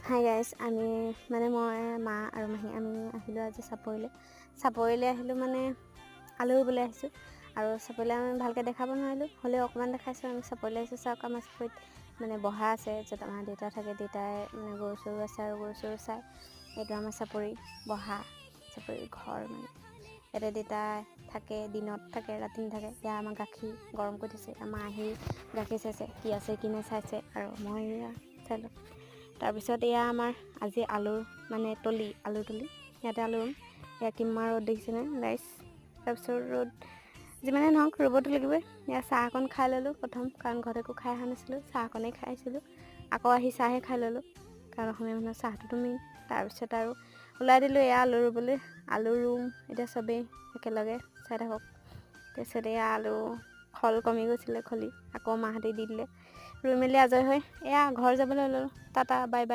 Hi guys, আমি মানে মই, মা আৰু মাহী আমি আহিলোঁ আজি চাপৰিলৈ। চাপৰিলৈ আহিলোঁ মানে আলু ৰুবলৈ আহিছোঁ। আৰু চাপৰিলৈ আমি ভালকৈ দেখাব নোৱাৰিলোঁ, হ'লেও অকণমান দেখাইছোঁ। আমি চাপৰিলৈ আহিছোঁ। চাওক, আমাৰ চাপৰিত মানে বহা আছে, য'ত আমাৰ দেউতা থাকে। দেউতাই মানে গৰু চৰু আছে আৰু গৰু চৰু চায়। এইটো আমাৰ চাপৰি বহা, চাপৰি ঘৰ। মানে ইয়াতে দেউতাই থাকে, দিনত থাকে, ৰাতি নাথাকে। এয়া আমাৰ গাখীৰ গৰম কৰি থৈছে। আমাৰ আহি গাখীৰ চাইছে, কি আছে কি নাই চাইছে আৰু মই এয়া চাই লওঁ। তাৰপিছত এয়া আমাৰ আজি আলুৰ মানে তলি, আলুৰ তলি। ইয়াতে আলু ৰুম। এয়া কিমান ৰ'দ দেখিছেনে গাইছ? তাৰপিছত ৰ'দ যিমানে নহওক, ৰুবতো লাগিবই। এয়া চাহ অকণ খাই ল'লোঁ প্ৰথম, কাৰণ ঘৰত একো খাই অহা নাছিলোঁ, চাহ অকণেই খাইছিলোঁ। আকৌ আহি চাহে খাই ল'লোঁ, কাৰণ অসমীয়া মানুহৰ চাহটোতো মেইন। তাৰপিছত আৰু ওলাই দিলোঁ এয়া আলু ৰুবলৈ। আলু ৰুম এতিয়া চবেই একেলগে, চাই থাকক। তাৰপিছত এয়া আলু খল কমি গৈছিলে, খলি আকৌ মাহঁতে দি দিলে। ৰুই মেলি আজৰি হৈ এয়া ঘৰ যাবলৈ ওলালোঁ। Tata, bye bye.